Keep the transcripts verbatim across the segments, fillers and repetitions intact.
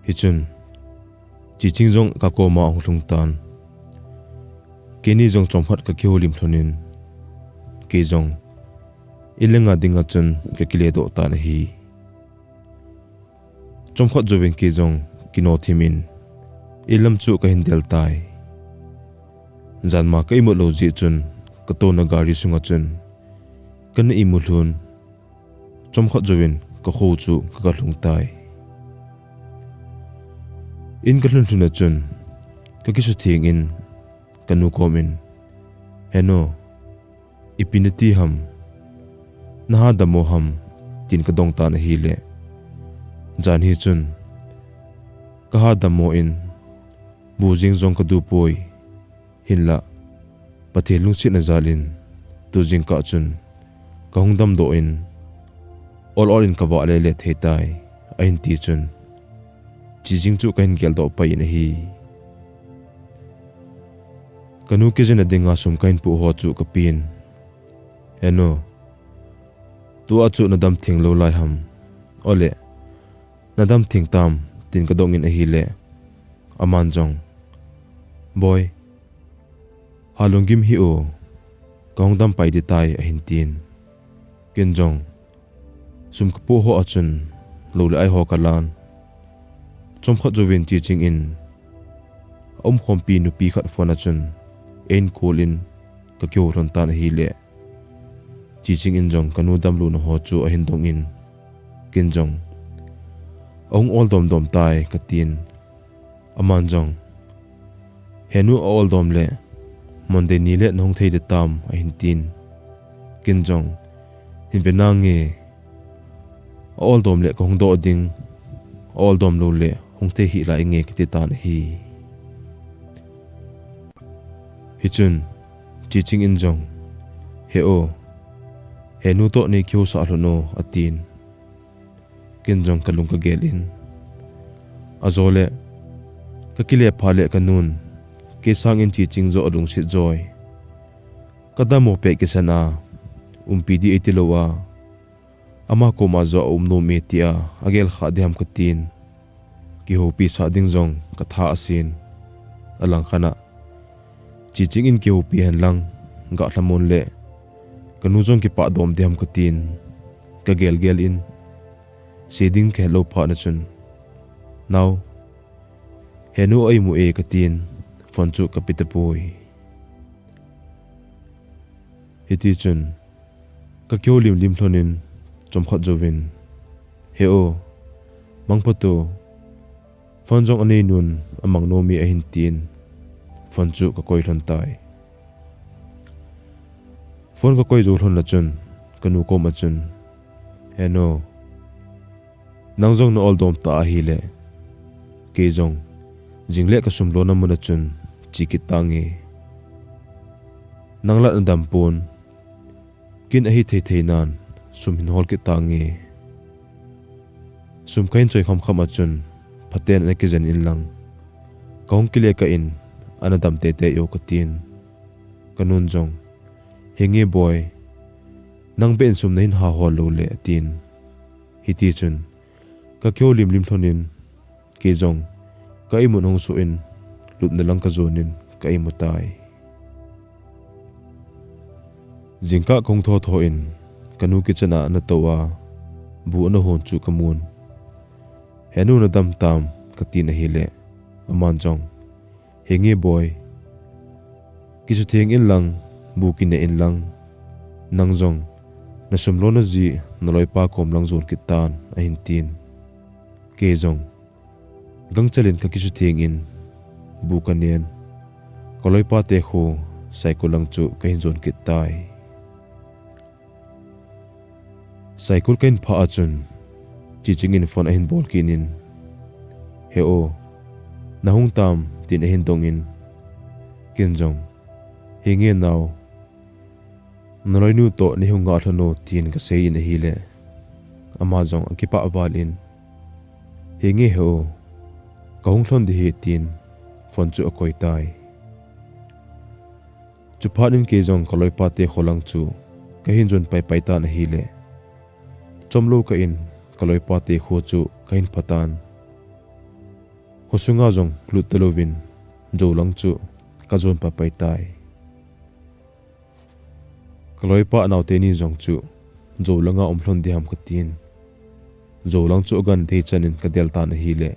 Hichun, Chiching jong kakoma ahung lhung tan. Keini jong chomkhat kakihoulim lhonin, kei jong inlanga dinga chun kakile doh tan ahi. Chomkhat jouvin kei jong kino thimin, inlam chu kahin del tai. Janma ka imut lou jeh chun, katona gari sunga chun kana imu lhun. Chomkhat jouvin kakho chu kaga lhung tai. In kalhun lhun a chun, kakisutheng in, kanu komin, "Henu, ipi nati ham? Naha dammo ham?" tin kadong tan ahile, jan hi chun, "Kaha dammo in, bu jing jong kadu poi. Hinlah, Pathen lungsetna jal in, tu jingkah chun kahung damdoh in, ol ol in kavah lele thei tai," ahin ti chun, Chiching chu kahin geldoh pai in ahi. Kanu kijin a dinga sum kahin poh ho chu kapen, "Henu, tua chu nadam theng lou lai ham? Ole, nadam theng tam?" tin kadong in ahile, aman jong, "Boi, halunggim hih o, kahung dam pai ding tai," ahin tin. Ken jong, sum kapoh ho a chun, lou le ai ho kalan. Chomkhat jouvin Chiching in aumkhompi nupi khat phone a chun, ein call in kakihou lhon tan ahile, Chiching in jong kanu damlou na ho chu ahin dong in, ken jong, "Ahung ol domdom tai," katin. Aman jong, "Henu, a ol dom le, Monday ni le nahung thei ding tam?" ahin tin. Ken jong, "Hin ve nange, a ol dom le kahung doh ding, a ol dom lou le hung thei hih lai nge," kati tan ahi. Hichun, Chiching in jong, "He o, Henu toh nei kihousah lhon o," atin. Ken jong kalung kagel in, ajole, kakile phat le kanun, kei sangin Chiching joh alungset joi. Kadammo pet kisan a, umpi ding eiti lou a, ama koma joh aum nom e tia agel kha ding ham katin. Kihoupi sah ding jong katha asen. Alangkhat a, Chiching in kihoupi hen lang, ga lhamon le, kanu jong kipah dom ding ham katin, kagel gel in, sei ding kahet lou phat na chun, "Nao, Henu a imu e," katin, phone chu kape tapoi. Hiti chun, kakihoulim lim lhonin, chomkhat jouvin, "He o, mangpha to, phone jong anei nun, amang nom e," ahin tin, phone chu kakoi lhon tai. Phone kakoi jou lhon na chun, kanu koma chun, "Henu, nang jong na ol dom ta ahile, kei jong, jing le kasum lona mun a chun, che kit tange. Nang la nadam pon, ken ahi thei thei nan, sum hin hol kit tange. Sum kahin choi kham kham a chun, phaten ana kijen in lang, kahung kile kah in, ana dam tei tei o," katin. Kanun jong, "Henge boi, nang beh in sum nahin ha hol lou le," atin. Hiti chun, kakihoulim lim lhonin, kei jong, ka imut hung suh in, lupna lang kajon in, ka imu tai. Jingkah kahung tho tho in, kanu kitchen a ana tou a, bu ana hon chu kamun. "Henu, nadam tam?" katin ahile, aman jong, "Henge boi, kisutheng in lang, bu kine in lang, nang jong, nasum lona jeh, naloipa kom lang jon kit tan," ahin tin. Kei jong, gangchel in kakisutheng in, bu kanen, kaloipa te kho, Saikul lang chu kahin jon kit tai. Saikul kahin phah a chun, Chiching in phone ahin bol kit in, "He o, nahung tam?" tin ahin dong in, ken jong, "Henge nao, naloinu toh neihung ngah lhon o," tin kasei in ahile, ama jong akipah val in, "Henge he o, kahung lhon ding ahi," tin phone chu akoi tai. Chuphat in kei jong kaloipa te kho lang chu kahin jon pai pai tan ahile, chomlou kah in kaloipa te kho chu kahin pha tan. Khosunga jong lut talouvin, jou lang chu kajon papai tai. Kaloipa naote ni jong chu jou langa um lhon diham katin, jou lang chu agan thei chanin kadel tan ahile,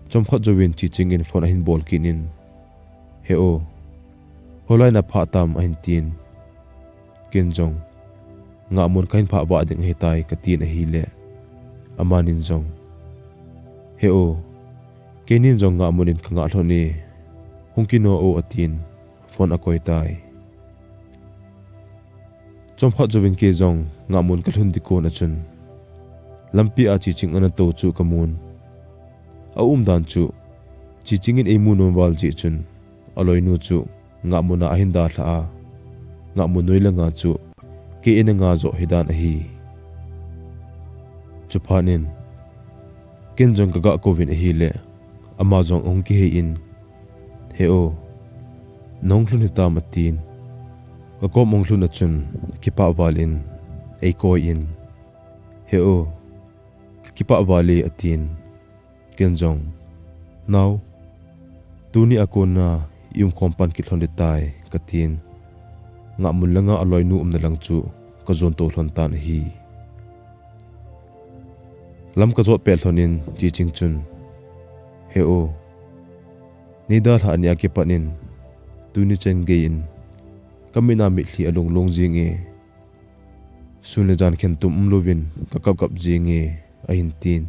chomkhat jouvin Chiching in phone ahin bol kit in, "He o, hoilai naphah tam?" ahin tin. Ken jong, "Ngahmun kahin phah vah ding ahitai," katin ahile, amanin jong, "He o, keinin jong ngahmun in kangah lhon e, hung kino o," atin, phone akoi tai. Chomkhat jouvin kei jong ngahmun kalhun ding kon a chun, lampia Chiching ana tou chu kamun. Aumdan chu, Chiching in eimu nom val jeh chun, aloinu chu ngahmun a ahin dalha a, ngahmun noi langa chu kei in anga joh hidan ahi. Chuphat in, ken jong kagah kouvin ahile, ama jong ahung kihei in, "He o, nahung lhun hitam?" atin. Kakom ahung lhun a chun, akipah val in, eikoi in, "He o, kakipah val e," atin. Ken jong, "Nao, tuni a kona i umkhom pan kit lhon ding tai," katin, ngahmun langa aloinu umna lang chu kajon tou lhon tan ahi. Lam kajot pet lhon in Chiching chun, "He o, neidalhah nia kipat in, tuni chan geiyin kamit a mitlhi alunglung jing e, sun le jan khentum umlouvin kakap kap jing e," ahin tin.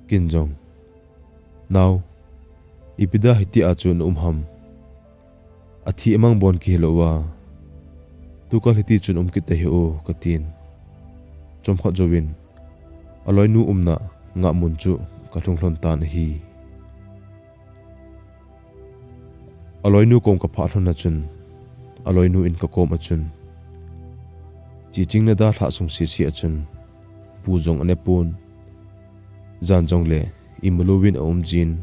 Ken jong, "Nao, ipi dia hitia chu na um ham? Athi amang bon kihi louva, tukal hiti chun um kit tahih o," katin. Chomkhat jouvin, aloinu umna ngahmun chu kalhung lhon tan ahi. Aloinu kom kaphah lhon a chun, aloinu in kakom a chun, Chiching nadalhah sung sese a chun, bu jong ane pon, jan jongle imu louvin aum jin,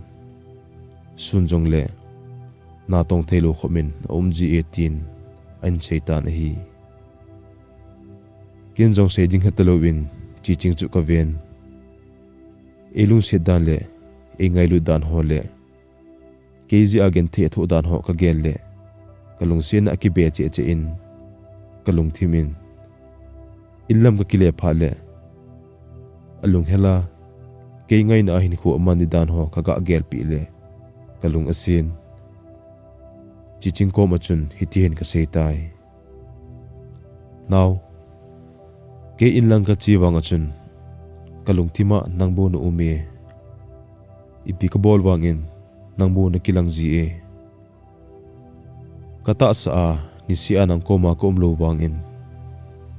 sun jongle natong theilou khop in aum ji e, tin ahin sei tan ahi. Ken jong sei ding hetalouvin Chiching chu kaven. Eilungset dan le eingailut dan ho le kei jeh a genthei athoh dan ho kagel le, kalungsetna akibe cheh cheh in, kalungthim in, inlam kakile phat le, alunghel a, kei ngaina a hinkho aman ding dan ho kagah gelpeh le, kalung asen. Chiching kom a chun hiti hin kasei tai. Nao, kei inlang kache vang a chun, kalungthim a nang bou na um e. Ipi kabol vangin, nang bou nakilang ji e. Katahsa a, niseh a nang koma kaum lou vangin,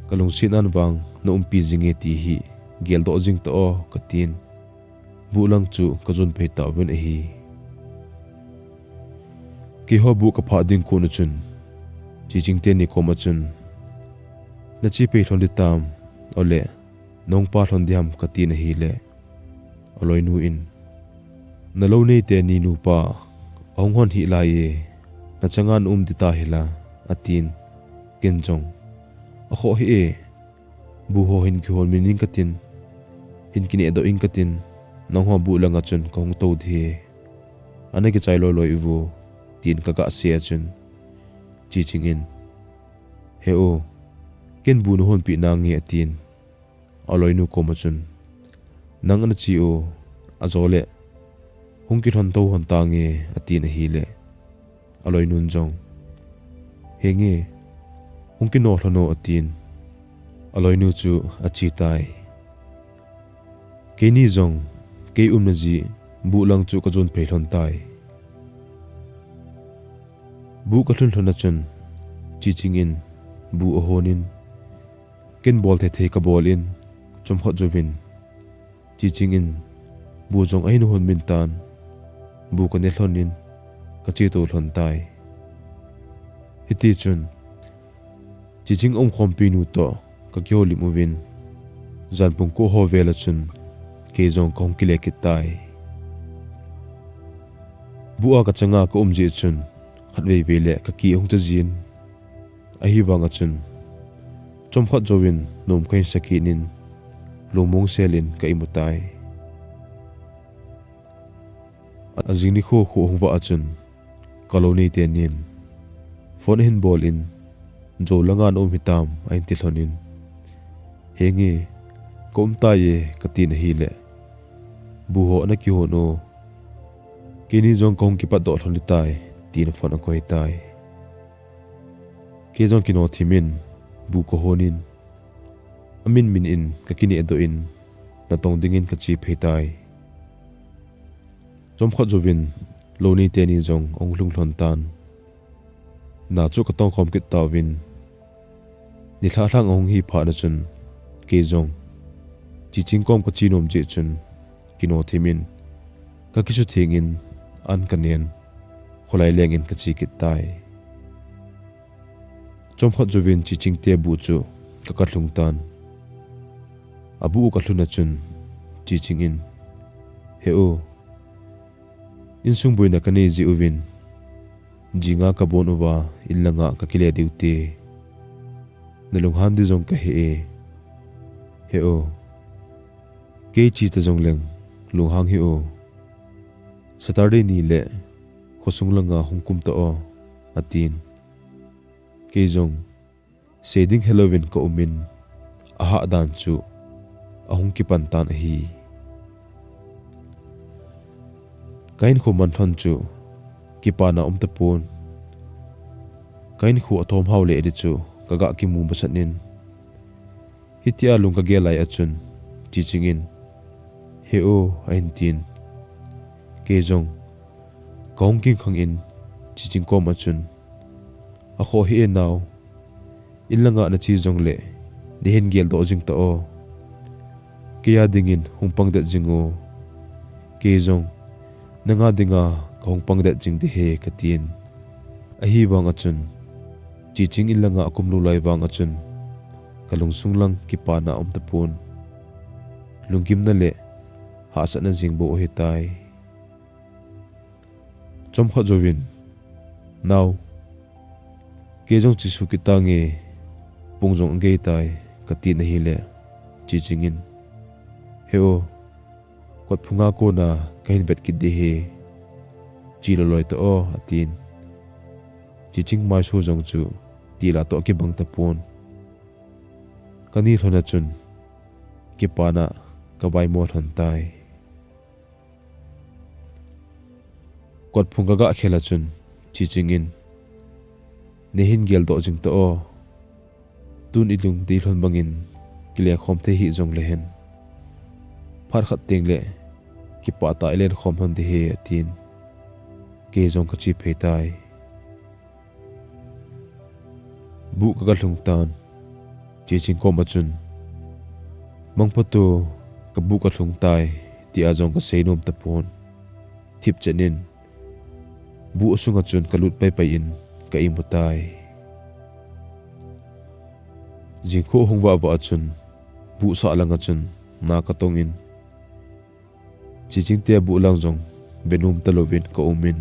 kalungset nan vang na umpi jing e ti hi, geldoh jing tao, katin. Buh lang chu kajon pai tauvin ahi. Keiho buh kaphah ding kon a chun, Chiching teni kom a chun, nache pai lhon ding tam, ole, nahung pa lhon ding ham katin ahile, aloinu in, nalou nei teni nupa ahung hon hih lai e, nachanga na um ding ta hila, atin, ken jong, akhoh hih e, buh ho hin kihon min ing katin, hin kinehdoh ing katin, nangho buh langa chun kahung tou ding hi, ana kichai loi loi uvo, tin kagah sei a chun, Chiching in, he o, ken buh nahonpeh nange, atin, aloinu kom a chun, nang ana che o, ajole, hung kilhon tou hon tange, atin ahile, aloinun jong, henge, hung kino lhon o, atin, aloinu chu ache tai. Keini jong, kei umna jeh, buh lang chu kajon pai lhon tai. Buh kalhun lhon a chun, Chiching in, buh ahon in, ken bol thei thei kabol in, chomkhat jouvin, Chiching in, buh jong ahin hon min tan, buh kane lhon in, kache tou lhon tai. Hiti chun, Chiching umkhompi nu toh, kakihoulim uvin, jan pung ko ho vel a chun, kei jong kahung kile kit tai. Buh a kachanga kaum jeh chun, khatvei vei le kaki ahung cha jin, ahivang a chun, chomkhat jouvin nom kahin sa kit in, lungmong sel in ka imu tai. Ajing nikho kho hung vah a chun, ka lounei tenin phone ahin bol in, "Jou langa na um hitam?" ahin ti lhon in, "Henge, ka um tai e," ka tin ahile, "Bu ho ana kihon o, keini jong ka hung kipat doh lhon ding tai," tin phone akoi tai. Kei jong kino thim in, bu ka hon in, amin min in ka kineh doh in, natong dingin ka che phei tai. Chomkhat jouvin, lounei teni jong ahung lhung lhon tan. Na chu ka tong khom kit tauvin, nilhah lhang ahung hi phat na chun, kei jong Chiching kom ka che nom jeh chun, kino thim in, ka kisutheng in, an ka nen, kholai leng in ka che kit tai. Chomkhat jouvin Chiching te bu chu ka kap lhung tan. Abu u ka lhun a chun, Chiching in, "He u, insung boina ka nei jeh uvin, jinga ka bon uva, in langa ka kile diu te. Na lunghan di jong ka he e. He u, kei che ta jong leng, lunghang hih u. Saturday ni le khosung langa hung kum ta o," atin. Kei jong sei ding helouvin ka um in, ahah dan chu ahung kipan tan ahi. Ka hinkho man lhon chu kipana um tapon. Ka hinkho athom hao le di chu ka ga kimu masat in, hitia lung ka gel lai a chun, Chiching in, "He u," ahin tin. Kei jong ka hung kingkhang in, Chiching kom a chun, "Akhoh hih e nao, in langa na che jong le, nei hin gel doh jing ta o. Kei a dingin hung pang det jing o. Kei jong nanga dinga ka hung pang det jing di he," ka tin. Ahivang a chun, Chiching in langa akum lou lai vang a chun, ka lungsung lang kipana um tapon. Lunggimna le hahsatna jing bou ahi tai. Chomkhat jouvin, "Nao, kei jong che suh kit tange, pung jong agei tai," ka tin ahile, Chiching in, "He u, kot phunga kona ka hin vet kit di he, che loi loi ta o," atin. Chiching maiso jong chu tila toh kibang tapon. Ka ni lhon a chun, kipana ka vaimo lhon tai. Kot phung ka ga khel a chun, Chiching in, "Nei hin gel doh jing ta o. Tun i lung dei lhon bangin kile khom thei hih jong le hen, phat khat teng le kipah tah a i len khom lhon di he," atin. Kei jong ka che phei tai. Bu ka ga lhung tan. Chiching kom a chun, "Mangpha to, ka bu ka lhung tai," tia jong ka sei nom tapon. Thip chen in, bu a sunga chun ka lut pai pai in ka imu tai. Jingkho hung vah vah a chun, bu sah langa chun na ka tong in, Chiching te bu lang jong ve nom talouvin ka um in,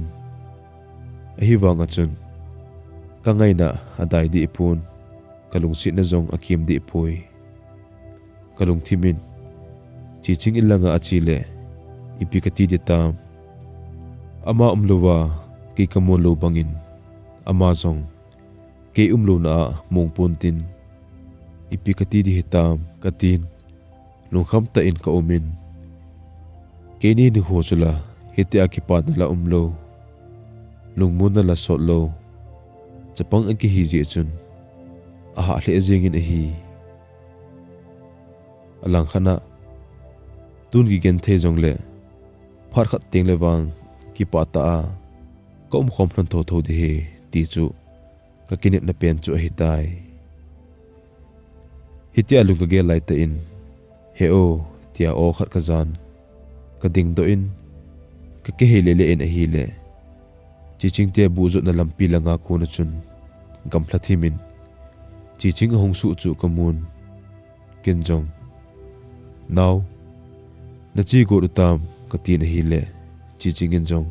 ahivang a chun ka ngaina adai deh pon, ka lungsetna jong akem deh poi. Ka lungthim in, Chiching in langa ache le ipi kati di tam. Ama umlouva kei ka mon lou bangin, ama jong kei umlouna a mong pon tin, ipi kati di hitam, ka tin. Lungkham tah in ka um in, keini nikho chu la hitia kipana la umlou, lungmonna la sotlou, chapang a kihi jeh chun ahah lheh jeng in ahi. Alangkhat a, tun kigenthei jongle, phat khat teng le vang kipah tah a ka umkhom lhon thotho di hi, ti chu ka kinepna pen chu ahitai. Hitia lung ka gel laitah in, "He o," tia aw khat ka jan. Ka dingdoh in, ka kihei lele in ahile, Chiching te bu jotna lampi langa kona chun gamlha thim in Chiching ahung suh chu ka mun. Ken jong, "Nao, na che got u tam?" ka tin ahile, Chiching in jong,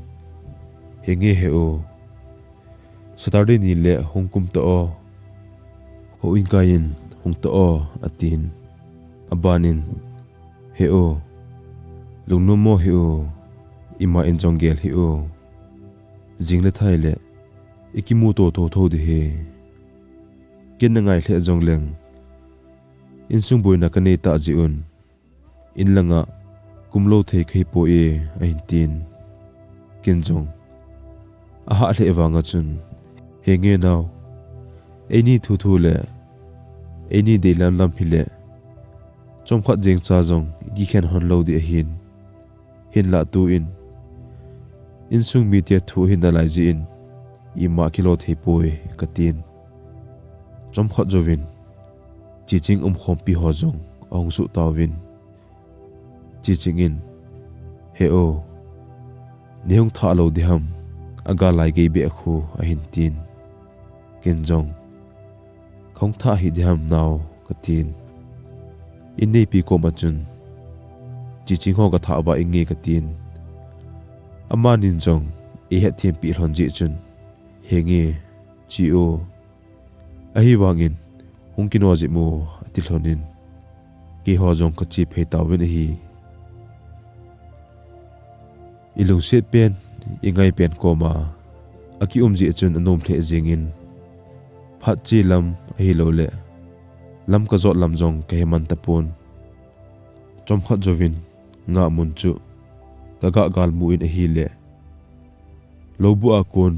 "Henge he o. Saturday ni le hung kum ta o. Houin kai in hung ta o," atin. Aban in, "He o, lungnom mo he o, ima in jong gel hih o. Jing le thai le ikimu to to tho di hi. Ken na ngai lheh jong leng insung boina ka nei ta ji un. In langa kumlo thei ka hi poi, ahin tin. Ken jong ahah lheh vanga chun, he nge nao, eini thu thu le eini deilam lam hi le chomkhat jeng cha jong i kikhen hon lo di ahin. Hinlah tu in insung mite thu hin nalai ji in ima kilo thei poi, ka tin. Chomkhat jouvin Chiching umkhompi ho jong ahung suh tauvin. Chiching in, he o, nei hung thah lo di ham, aga lai gei beh khu, ahin tin. Ken jong, ka hung thah hi di ham nao, ka tin. In neipi koma chun, Chiching ho ka thah ba inge, ka tin. Amanin jong ei hetthem pi lhon ji chun, he nge, chi o, ahivangin hung kino ji mo, ati lhonin. Keiho jong ka chi phei tauvin ahi. I lungset pen, i ngai pen koma aki um ji chun anom lheh jingin, phat chi lam ahilou le lam ka jot lam jong ka he man tapon. Chomkhat jouvin ngahmun chu ka gah galmu in ahile, loubu a kon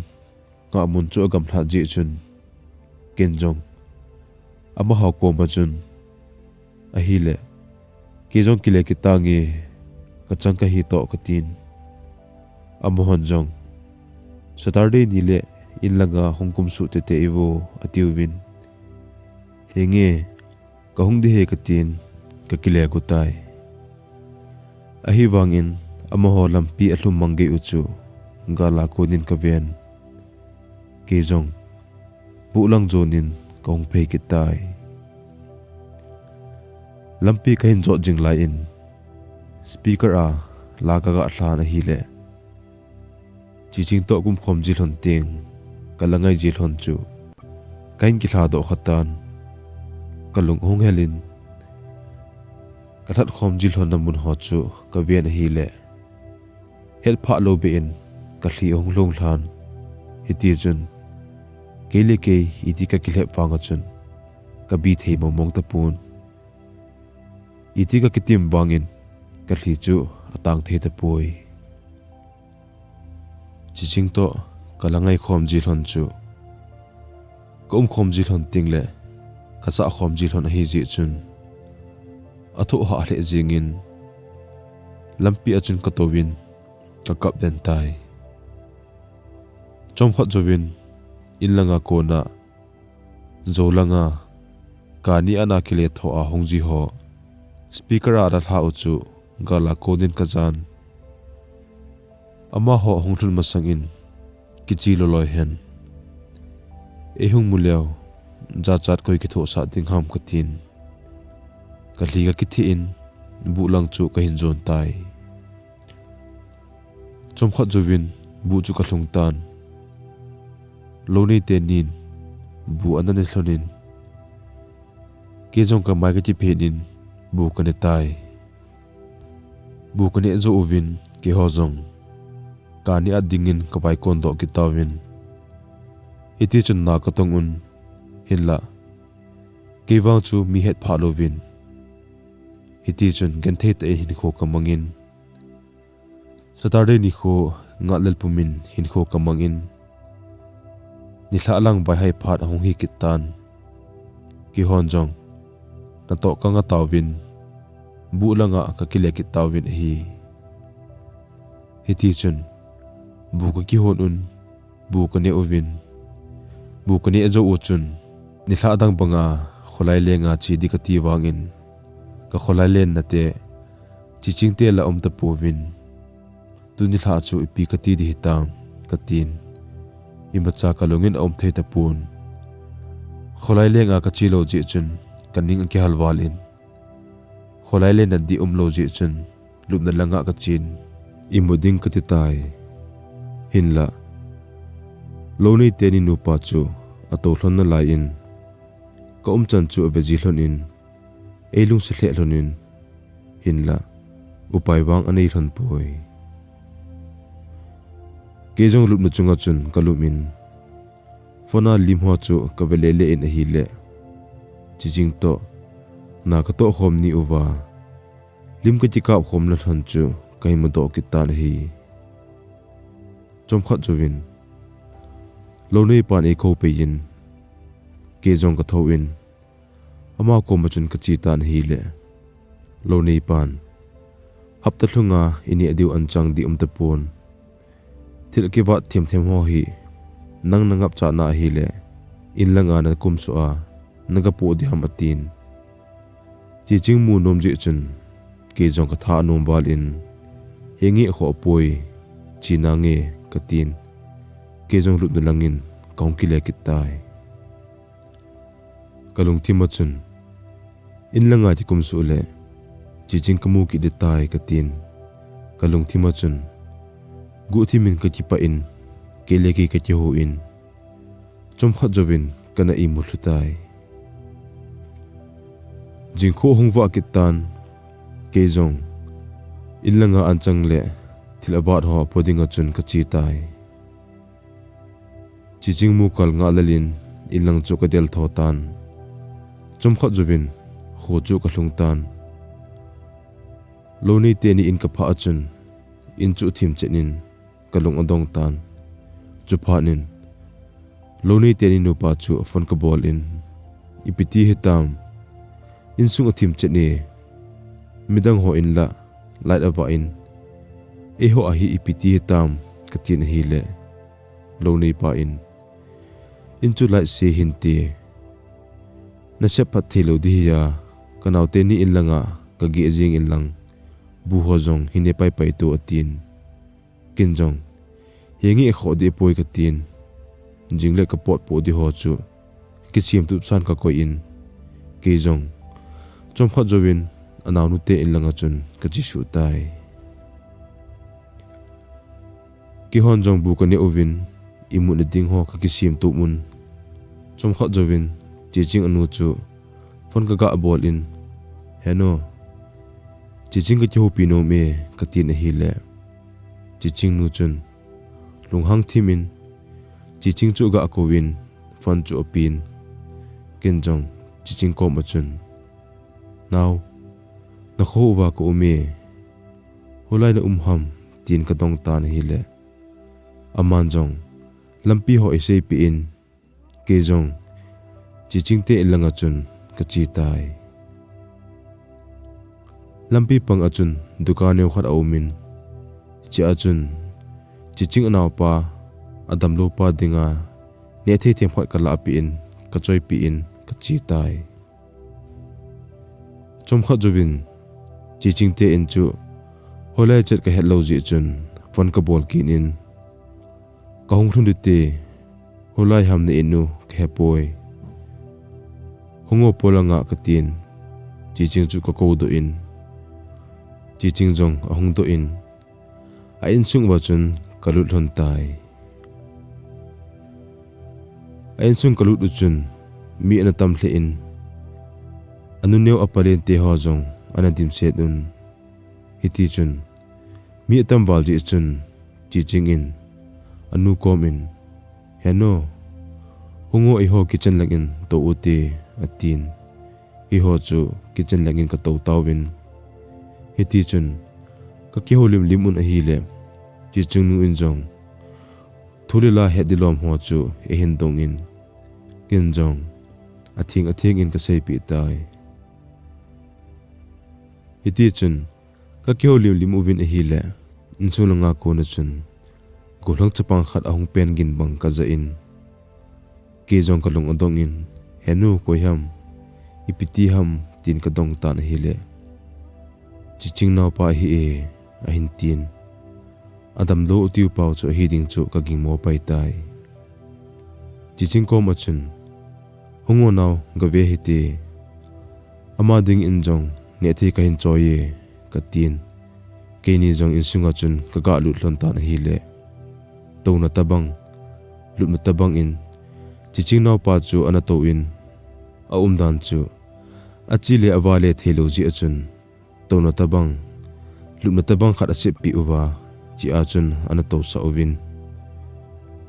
ngahmun chu agamlhat ji chun, ken jong amaho koma chun, ahile, kei jong kile kit tange, ka chang ka hi toh, ka tin. Amahon jong, Saturday ni le in langa hung kum suh tete ivo, atiuvin. He nge, ka hung di he, ka tin, ka kile gu tai. Ahivangin amaho lampi alhum mang gei u chu gala konin ka ven. Kei jong buh lang jonin ka hung phei kit tai. Lampi ka hin jot jing lai in speaker a la ka gah lhan ahile, Chiching toh ka umkhom ji lhon teng ka la ngai ji lhon chu ka hin kilha doh kha tan. Ka lung ahung helin ka lhat khom ji lhon na mun ho chu ka ven ahile, het phah lou beh in ka lhi ahung lhung lhan. Hiti chun kei le kei iti ka kilhep vanga chun ka bi thei mong mong tapon. Iti ka kitim vangin ka lhi chu atang thei tapoi. Chiching toh ka la ngai khom ji lhon chu, ka um khom ji lhon teng le ka sah khom ji lhon ahi jeh chun, athoh hah lheh jingin lampi a chun ka touvin ka kap den tai. Chomkhat jouvin in langa kona, jou langa kani ana kile tho a hung ji ho speaker a la lha u chu gala konin ka jan. Amaho hung lhun masangin kichi loloi hen, ei hung mu leu jachat koi kithohsah ding ham, ka tin. Ka lhi ka kitheh in buh lang chu ka hin jon tai. Chomkhat jouvin buh chu ka lhung tan. Lounei tenin buh ana ne lhonin, kei jong ka mai ka kiphen in buh ka ne tai. Buh ka ne jou uvin keiho jong kani a dingin ka vaikon doh kit tauvin. Hiti chun na ka tong un, hinlah kei vang chu mi het phah louvin, hiti chun genthei tah in hinkho ka mangin, Saturday nikho ngahlel pumin hinkho ka mangin, nilhah lang vaihai phat ahung hi kit tan. Keihon jong natoh ka nga tauvin, buh langa ka kile kit tauvin ahi. Hiti chun buh ka kihon un, buh ka ne uvin. Buh ka ne jou u chun, nilhah dang banga kholai lenga che di kati vangin, ka kholai lenna te, Chiching te la um tapouvin. Tuni nilhah chu ipi kati di hitam, katin. Imacha ka lungin aum thei tapon. Kholai lenga ka che lou jeh chun, ka ning akihal valin, kholai lenna di um lou jeh chun, lupna langa ka chen, imu ding kati tai. Hinlah, lounei teni nupa chu atou lhon nalaiyin, ka umchan chu ave ji lhonin, ei lungset lheh lhonin, hinlah, upai vang anei lhon poi. Kei jong lupna chunga chun ka lum in, phone a lim ho chu ka ve le le in ahile, Chiching toh na ka toh khom ni uva, lim ka kikap khom na lhon chu ka hin mudoh kit tan ahi. Chomkhat jouvin, Louneipan ei kou pei in, kei jong ka thou in, ama koma chun ka che tan ahile, Louneipan, hapta lhunga i neh diu anchang ding um tapon. Thil kivat themthem ho hi nang na ngap chatna ahile, in langa na kumsuh a, na ga poh diham atin. Chiching mu nom jeh chun, kei jong ka tha anom val in, he ngeh khoh poi, che nange ka tin. Kei jong lupna langin ka hung kile kit tai. Ka lungthim a chun, in langa kikum suh le, Chiching ka mu kit ding tai ka tin. Ka lungthim a chun, guhthim in ka kipah in, kei le kei ka kihou in, chomkhat jouvin ka na imut lhu tai. Jingkah hung vah kit tan, kei jong in langa anchang le thil avat ho po dinga chun ka che tai. Chiching mu kal ngah lel in in lang chu ka del tho tan. Chomkhat jouvin kho chu ka lhung tan. Lounei teni in ka phah a chun in chu thim chen in ka lung adong tan. Chuphat in Lounei teni nupa chu phone ka bol in, ipi ti hitam, insung athim chen e, midang ho in la light avah in, eiho a hi ipi ti hitam ka tin ahile, Louneipa in, in chu light se hinte, na sep phat thei lou ding hi a, ka nao teni in langa ka geh jing in lang, bu ho jong hi ne pai pai to atin. Ken jong, he ngeh khoh ding poi ka tin, jing le ka pot poh ding ho chu ka kisem tup san ka koi in, kei jong chomkhat jouvin anaonu te in langa chun ka che suh tai. Keihon jong bu ka neh uvin, imutna ding ho ka kisem tup un, chomkhat jouvin Chiching anu chu phone ka ga bol in, Henu, Chiching ka kihoupi nom e ka tin ahile, Chiching nu chun lunghang thim in Chiching chu aga kou in phone chu apen. Ken jong Chiching kom a chun, Nao, na kho uva ka um e, holai na um ham, tin ka dong tan ahile, aman jong lampi ho eiseipeh in, kei jong Chiching te in langa chun ka che tai. Lampi pang a chun dukan neo khat aum in, hiche a chun Chiching anaopa, adamlou pa dinga neh thei themkhat ka lahpeh in, ka choipeh in ka che tai. Chomkhat jouvin Chiching te in chu holai chet ka het lou jeh chun phone ka bol kit in, Ka hung lhun ding te, holai ham na in u ka hepoi. Hung o polanga ka tin, Chiching chu ka kou doh in, Chiching jong ahung doh in, a insung uva chun ka lut lhon tai. A insung ka lut u chun mi ana tam lheh in, anu neo apa lente ho jong ana dimset un. Hiti chun mi atam val jeh chun Chiching in anu kom in, Henu, hung o eiho kitchen lang in tou u te, atin. Keiho chu kitchen lang in ka tou tauvin. Hiti chun ka kihoulim lim un ahile, Chiching nu in jong thu le la het ding lom ho chu eihin dong in, ken jong atheng atheng in ka seipeh tai. Hiti chun ka kihoulim lim uvin ahile, insung langa kona chun gollhang chapang khat ahung pen gin bang ka ja in, kei jong ka lung adong in, Henu, koi ham, ipi ti ham, tin ka dong tan ahile, Chiching naopa ahi e, ahin tin. Adamlou u tiu pau chu ahi ding chu ka gingmo pai tai. Chiching kom a chun, Hung o nao, gave hite. Ama dingin jong neh thei kahin choi e, katin. Keini jong insunga chun kaga lut lhon tan ahile, touna tabang, lupna tabang in, Chiching naopa chu ana touvin, aumdan chu achi le avale theilou jeh a chun, touna tabang, lupna tabang khat aseppeh uva, chea chun ana tousah uvin.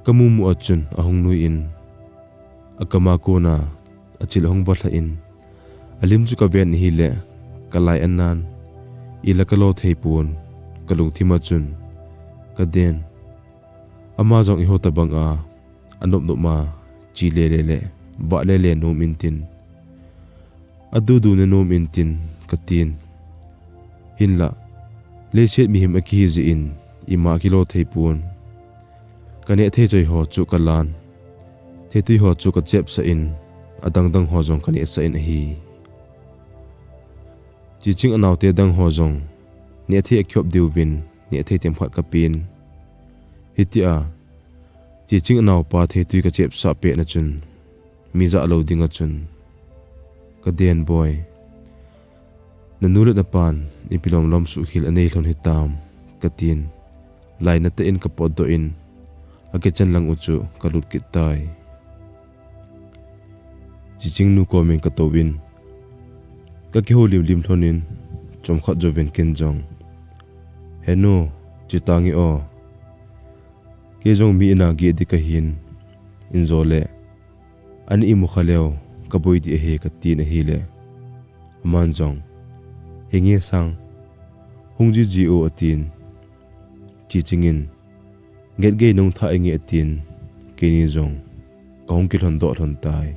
Kamumu a chun ahung nui in, akama kona achil ahung valha in, alim chu kaven ahile, kalai anan, ila kalo thei pon, kalungthim a chun kaden. Ama jong eiho tabang a anop nop ma, chi lele le, vah lele nom intin, adudu ne nom intin, katin. Hinla, leiset mihem akihi jeh in, ima kilo thei pon. Kaneh thei choi ho chu kalan, theitui ho chu kachepsah in, adang dang ho jong kanehsah in ahi. Chiching anaote dang ho jong, neh thei akikhop diuvin, neh thei themkhat kapen. Hitia, Chiching anaopa theitui kachepsah pet na chun, mi jah lou ding a chun, kaden boi. Nanu le napan, ipi lom lom suhkhel anei lhon hitam, katin. Lainat tah in kapotdoh in, akitchen lang u chu kalut kit tai. Chiching nu komin katouvin, kakihoulim lim lhon in, chomkhat jouvin ken jong, "He nu, chuti tange o. Kei jong mi in a geh ding kahin, in jo le, ana imu kha leu, kaboi ding ahi," katin ahile, aman jong, "Henge sang, hung jiji o," atin. Chiching in, "Nget gei nung tha inge," atin, keini jong kahung kilhon doh lhon tai.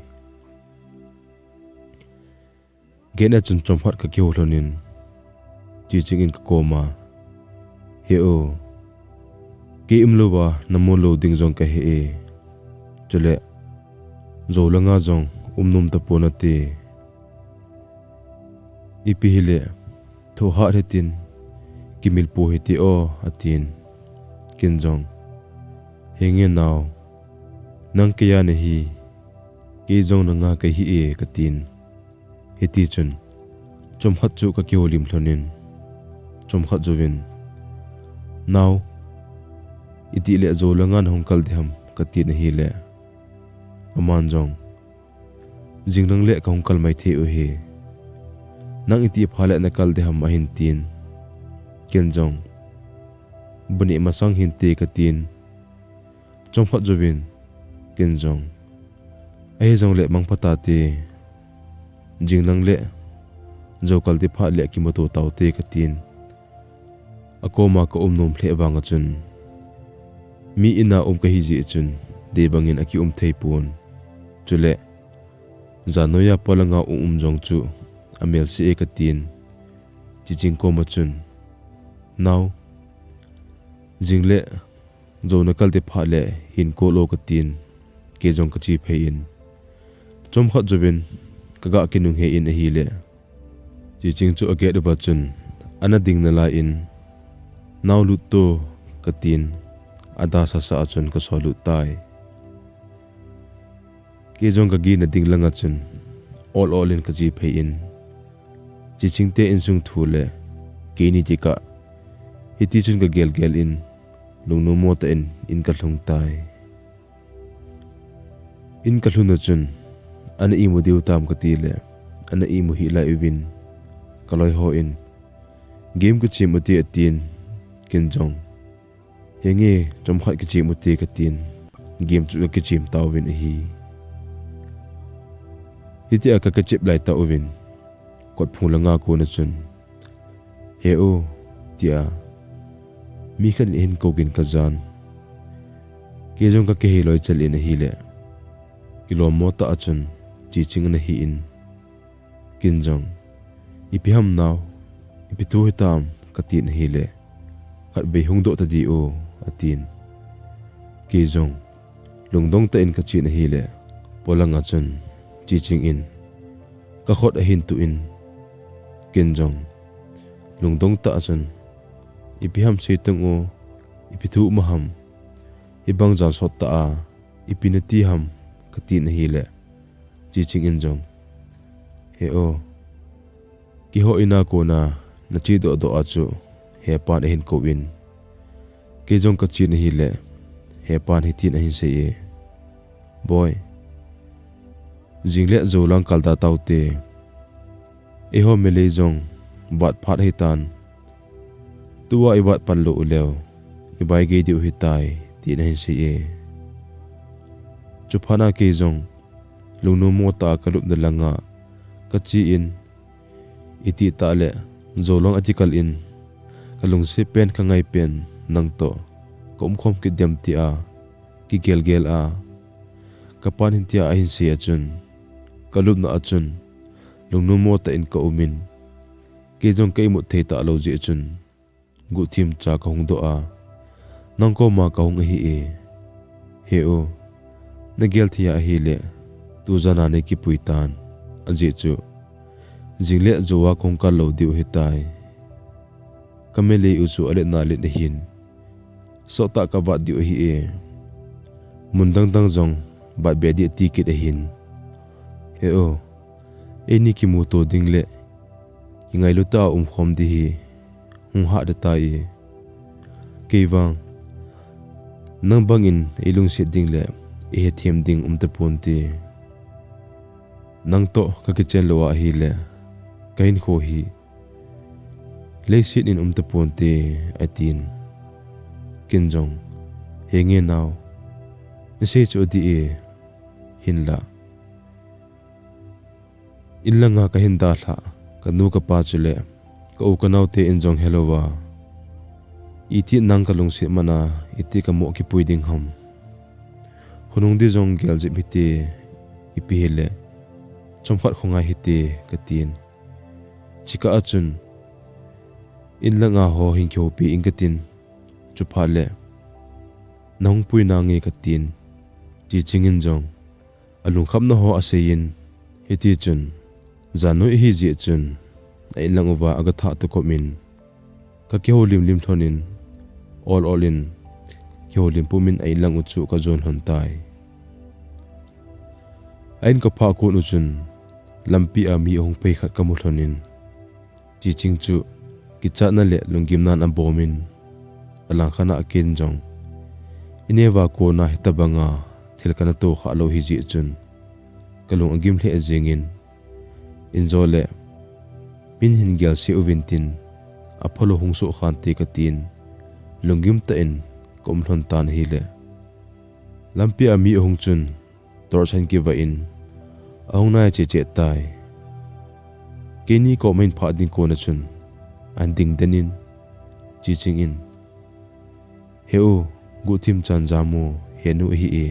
Gate a chun chomkhat kakihou lhon in, Chiching in kakoma, "He o, kei umlouva namu lou ding jong kahe e. Chule, jou langa jong um nom tapon nate. Ipi hile, thohhat hitin, kimil po hite o," atin. Ken jong, "Henge nao, nang kei a nahi, kei jong nanga kahi e," katin. Hitichun, chomkhat chu kakihoulim lhon in, chomkhat jouvin, "Nao, itih le jou langa nahung kal ding ham," katin ahile, aman jong, "Jing lang le kahung kal mai thei u ahi. Nang itih phat le nakal ding ham," ahin tin. Ken jong, "Bu neh masang hinte," katin. Chomkhat jouvin, ken jong, "Ahi jongle mangpha tate, jing lang le jou kal ding phat le kimuto taute," katin. Akoma kaum nom lheh vang a chun, mi in a um kahi jeh chun, dei bangin akium thei pon. Chule, jan noiya polanga um um jong chu amelse e katin. Chiching koma chun, "Nao, jing le jou nakal ding phat le hin call o," katin, kei jong kache phei in. Chomkhat jouvin, kaga kinunghei in ahile, Chiching chu agate uva chun, ana ding nalai in, "Nao lut to," katin, adasasa a chun kasol lut tai. Kei jong kagin a ding langa chun, ol ol in kache phei in, Chiching te insung thu le keini tikah, hitichun kagel gel in, lungnom mo tah in, in kalhung tai. In kalhun a chun, "Ana imu diu tam?" kati le, ana imu hih lai uvin, kaloi hon, "Game kichem ute," atin, ken jong, "Henge, chomkhat kichem ute," katin, game chu kakichem tauvin ahi. Hitia kakichem lai tauvin, kotphung langa kona chun, "He o," tia, mi khat in ahin kou gin kajan. Kei jong kakihei loi chel in ahile, kilom mo tah a chun, Chiching ana hi in, ken jong, "Ipi ham nao, ipi thu hitam?" katin ahile, "Khatvei hung doh tadi o," atin. Kei jong, lungdong tah in kachen ahile, polanga chun, Chiching in, kakhut ahin tuh in, ken jong, lungdong tah a chun, "Ipi ham sei tang o, ipi thu um ham, hibang jan sot tah a, ipi nati ham?" katin ahile, Chiching in jong, "He o, keiho in a kona nache doh doh a chu hepan ahin kou in, kei jong kachen ahile, hepan hitin ahin sei e, 'Boi, jing le jou lang kal da taute. Eiho milei jong vat phat hitan. Tua ivat pan lou uleh, ibai gei diu hitai,' tin ahin sei e. Chuphat a kei jong lungnom mo tah a kalupna langa kache in, iti tah le jou lang ati kal in, kalungset pen kangai pen nang toh kaumkhom kit dem tia kigelgel a, kapan hitia ahin sei a chun, kalupna a chun lungnom mo tah in kaum in, kei jong ka imut thei talou jeh chun, guhthim cha kahung doh a, nang koma kahung ahi e. He u, nagel thei a ahile, tujan a nei kipui tan, ajeh chu jing le jou a kahung kal lou diu ahitai. Kamelei u chu alet na let ahin, sottah kavat diu ahi e. Mun dangdang jong vat be ding ati kit ahin. He u, eini kimuto ding le kingailu tah a umkhom ding hi hung hahda tai. Kei vang nang bangin eilungset ding le eihethem ding umtaponte. Nang toh kakichen lou ahile, kahinkho hi leiset in umtaponte, atin. Ken jong, henge nao, nasei chu adih e, hinlah in langa kahin dalhah kanu kapa chule ka u kanaote in jong helouva, iti nang kalungset mana iti kamoh kipui ding ham. Khonung ding jong geljep hite, ipi hile chomkhat khongai hite, katin. Chukah a chun, in langa ho hin kihoupi in katin, chuphat le nahung pui nange, katin. Chiching in jong alungkhamna ho aseiyin, hitichun, jannoi ahi jeh chun, a inlang uva agathah tukum in, kakihoulim lim lhon in, ol ol in, kihoulim pum in a inlang u chu kajon lhon tai. A in kaphah kon u chun, lampi a mi ahung phei khat kamu lhon in, Chiching chu kichatna le lunggimnan abomin, alangkhat a ken jong, ineva kona hitabanga thil kana tohkhah lou ahi jeh chun, kalung agim lheh jengin, injo le min hin gelse uvin tin, aphalou hung soh khante, katin, lunggim tah in kaum lhon tan ahile, lampi a mi ahung chun, torch ahin kivah in, ahung nai cheh cheh tai. Keini koma ahin phah ding kon a chun, ahin ding den in, Chiching in, he u, guhthim chan jam u, henu ahi e,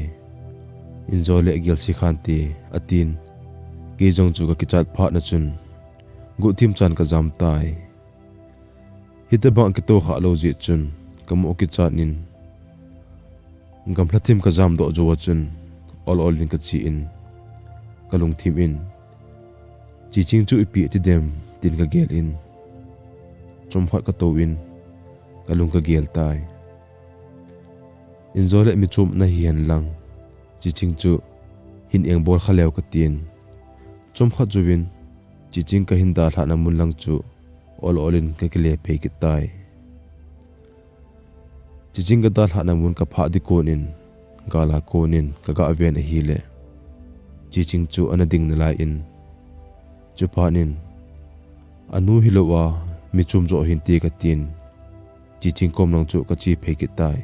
injo le gelse khante, atin. Kei jong chu kakichat phat na chun, guhthim chan kajam tai. Hitabang kitohkhah lou jeh chun, kamoh kichat in, gamla thim kajam doh jou a chun, ol ol in kache in, kalungthim in, Chiching chu ipi ati dem, tin kagel in, chomkhat katou in, kalung kagel tai. Injo le mi chom nahi hen lang, Chiching chu hin engbol kha leu, katin. Chomkhat jouvin, Chiching kahin dalhahna mun lang chu ol ol in kakile phei kit tai. Chiching kadalhahna mun kaphah ding kon in, gal a kon in kagah ven ahile, Chiching chu ana ding nalai in, chuphat in, anu hilou a, mi chom jo hinte, katin, Chiching kom lang chu kache phei kit tai.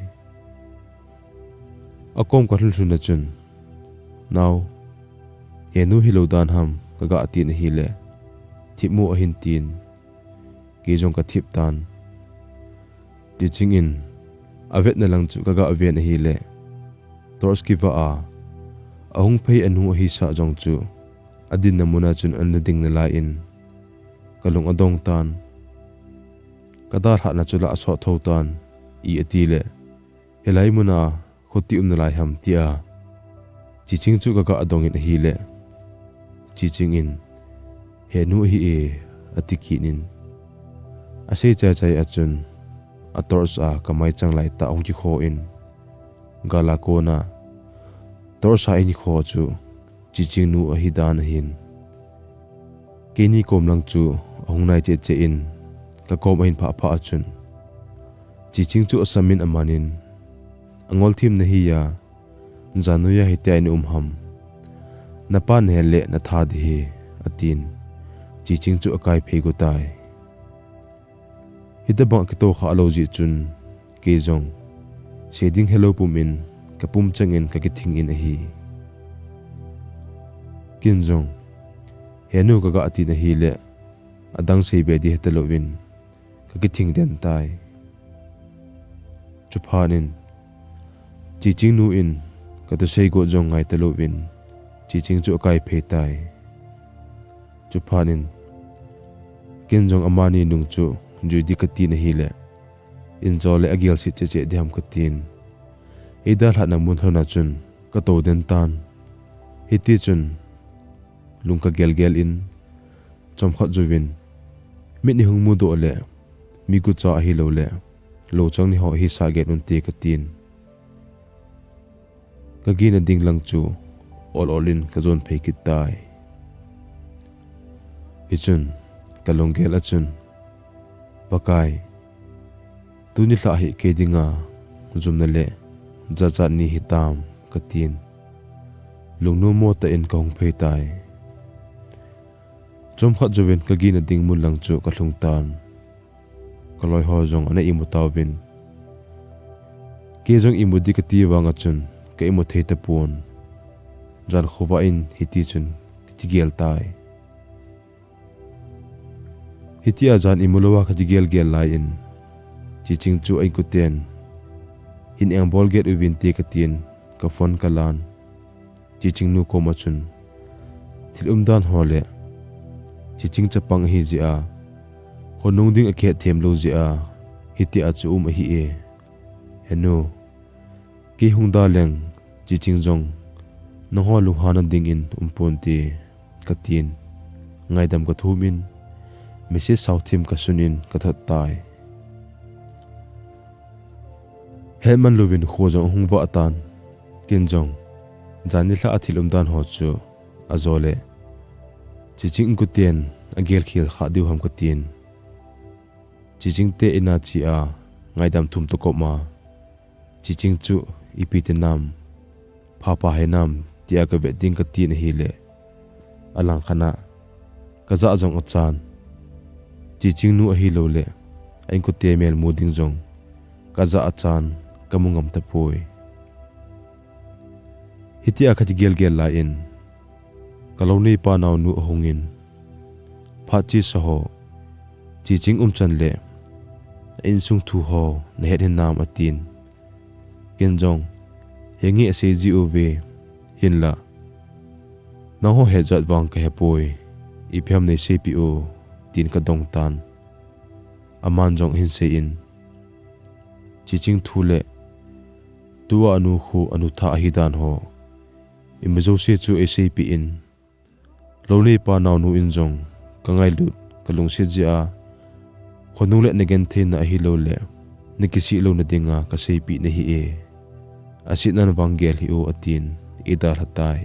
Akom kalhun lhun a chun, nao, henu hilou dan ham, kagah tin ahile, thip mo, ahin tin, kei jong kathip tan. Chiching in, avetna lang chu kagah ven ahile, torch kivah a, ahung phei anu ahisah jong chu, adinna mun a chun ana ding nalai in, kalung adong tan. Kadalhahna chu lah asot tho tan, i ati le, hilai mun a khuti um nalai ham, tia Chiching chu kagah adong in ahile, Chiching in, henu ahi e, ati kit in, asei chai chai a chun, atorch a kamai chang lai tah ahung kikho in, gal a kon a torch a ahin kho chu, Chiching nu ahi dan ahin. Keini kom lang chu ahung nai cheh cheh in, kakom ahin phah phah a chun, Chiching chu asam in aman in, angol thim nahi a, jannoi a hitia na um ham, napa nahel le natha ding ahi, atin, Chiching chu akai phei got tai. Hitabang kitohkhah lou jeh chun, kei jong sei ding helou pum in, kapum chang in kakithing in ahi. Ken jong, "He nu," kaga tin ahile, adang seibe ding hetalouvin, kakithing den tai. Chuphat in, Chiching nu in kathusei got jong ngaitalouvin, Chiching chu akai phei tai. Chuphat in, ken jong amani nung chu jui ding katin ahile, injo le agel sit cheh cheh diham katin. Eidalhahna mun lhona chun katou den tan. Hitichun, lung kagel gel in, chomkhat jouvin, "Mit nihung mudoh le, mi gucha ahilouleh, louchang ni ho hisah gel unte," katin. Kagena ding lang chu ol ol in kajon phei kit tai. Hichun, kalunggel a chun, "Pakai, tuni lha hi kei dinga jumna le jachat ni hitam," katin. Lungnom mo tah in kahung phei tai. Chomkhat jouvin kagena ding mun lang chu kalhung tan. Kaloi ho jong ana imu tauvin. Kei jong imu ding kati vang a chun ka imu thei tapon. Jan khovah in hitichun kati gel tai. Hitia jan imu louva kati gel gel lai in, Chiching chu a inkoten, "Hin engbol gel uvinte," katin, ka phone kalan. Chiching nu koma chun, "Thil umdan ho le Chiching chapang ahi jeh a, khonung ding akihet them lou jeh a, hitia chu um ahi e. He nu, kei hung daleng, Chiching jong nangho lunghanna dingin um ponte," katin, ngaidam kathum in, message sao thim kasun in kathot tai. Hetman louvin kho jong ahung vah tan. Ken jong, jan nilhah a thil umdan ho chu ajo le Chiching inkoten agel khel kha diu ham katin. Chiching te in a che a, ngaidam thum toh koma, Chiching chu ipi ti nam, phapha hinam tia kavet ding katin ahile, alangkhat a kajah jong achan. Chiching nu ahilouleh a inkote mel mu ding jong kajah achan, kamu ngam tapoi. Hitia kati gel gel lai in, ka lou neipa naonu ahung in, "Phat chesa ho, Chiching umchan le a insung thu ho nahet hinam?" atin. Ken jong, "Henge, asei ji uve, hinlah nangho het jat vang kahepoi, ipi ham neiseipeh u," tin kadong tan. Aman jong ahin sei in, "Chiching thu le tua anu khu anu thah ahi dan ho, imajouse chu eiseipeh in, lou neipa naonu in jong kangailut kalungset jeh a, khonung le nagentheina ahilouleh nakisih louna dinga kaseipeh nahi e, asetnan vang gel hih o," atin eidalha tai.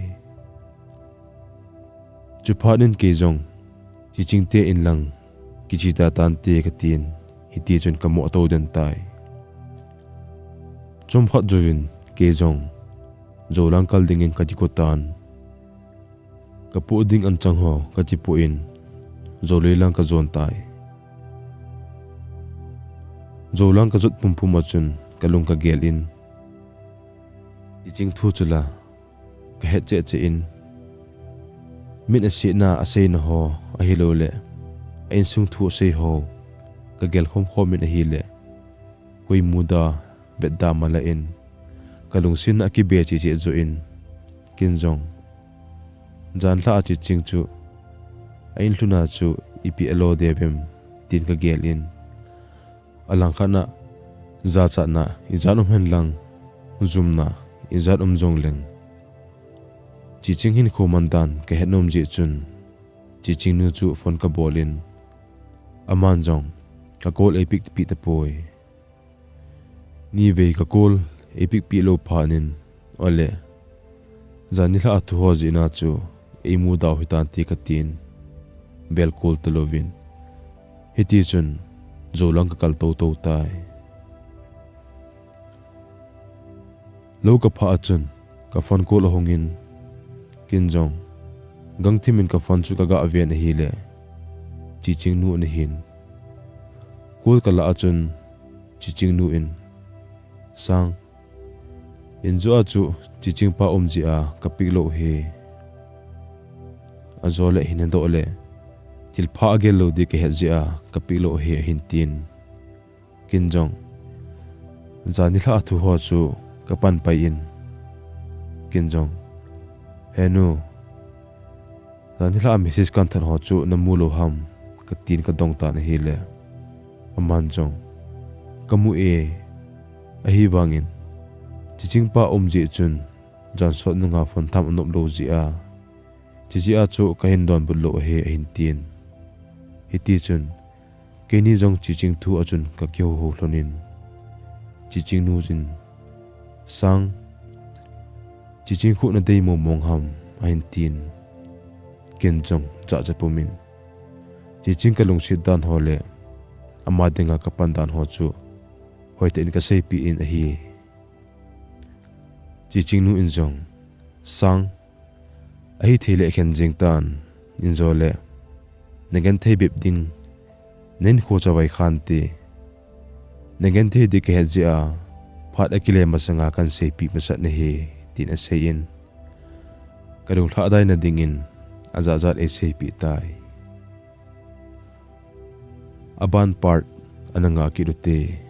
Chuphat in kei jong, "Chiching te in lang kiche ta tante," katin, hitichun kamoh tou den tai. Chomkhat jouvin kei jong Joulang kal dingin kati go tan. Kapoh ding anchang ho kati poh in, Joulei lang kajon tai. Joulang kajot pumpum a chun kalung kagel in, Chiching thu chu la kahet cheh cheh in, min asetna aseina ho ahilouleh a insung thu asei ho kagel khom khom in ahileh, koi muda vetda mala in, kalungsetna akibe cheh cheh joh in, ken jong, "Janlhah a Chiching chu a in lhun a chu ipi alo devem?" tin kagel in, alangkhat a, "Jachatna ijat um hen lang, jumna ijat um jongleng, Chiching hinkho man dan kahet nom jeh chun, Chiching nu chu phone kabol in, aman jong ka call eipick peh tapoi. Nivei ka call eipick peh lou phat in, ole, jan nilhah a thu ho jeh a chu eimu dau hitante," katin, bel call talouvin, hitichun Joulang kakal tou tou tai. Lou kaphah a chun ka phone call ahung in, ken jong gangthim in ka phone chu kaga ven ahileh, Chiching nu ana hin. Call kalah a chun Chiching nu in, "Sang, in joh a chu Chiching pa um jeh a ka pick lou hi. Ajole hin hedoh le, thilpha agel lou ding kahet jeh a kapeh lou ahi ahin tin. Ken jong, janhi lhah a thu ho chu kapan pai in. Ken jong, "He nu, janhi lhah a message kahin thot ho chu namu lou ham?" katin kadong tan ahile, aman jong, "Kamu e, ahivangin Chiching pa um jeh chun, jan sot nunga phone tham anop lou jeh a, hiche a chu kahin donbut lou ahi," ahin tin. Hiti chun, keini jong Chiching thu a chun kakihou hou lhonin, Chiching nu in, "Sang, Chiching khu nadei mong mong ham?" ahin tin. Ken jong jahcha pumin, Chiching kalungset dan ho le ama dinga kapan dan ho chu hoitah in kaseipeh in ahi. Chiching nu in jong, "Sang, ahithei le khen jeng tan, injole nagenthei bep ding, nahinkho chavai khan te, nagenthei ding kahet jeh a, phat akile masanga kahin seipeh masat nahi," tin aseiyin, kalung lhadaina dingin ajat jat eiseipeh tai. Aban part ana ngah kit ute.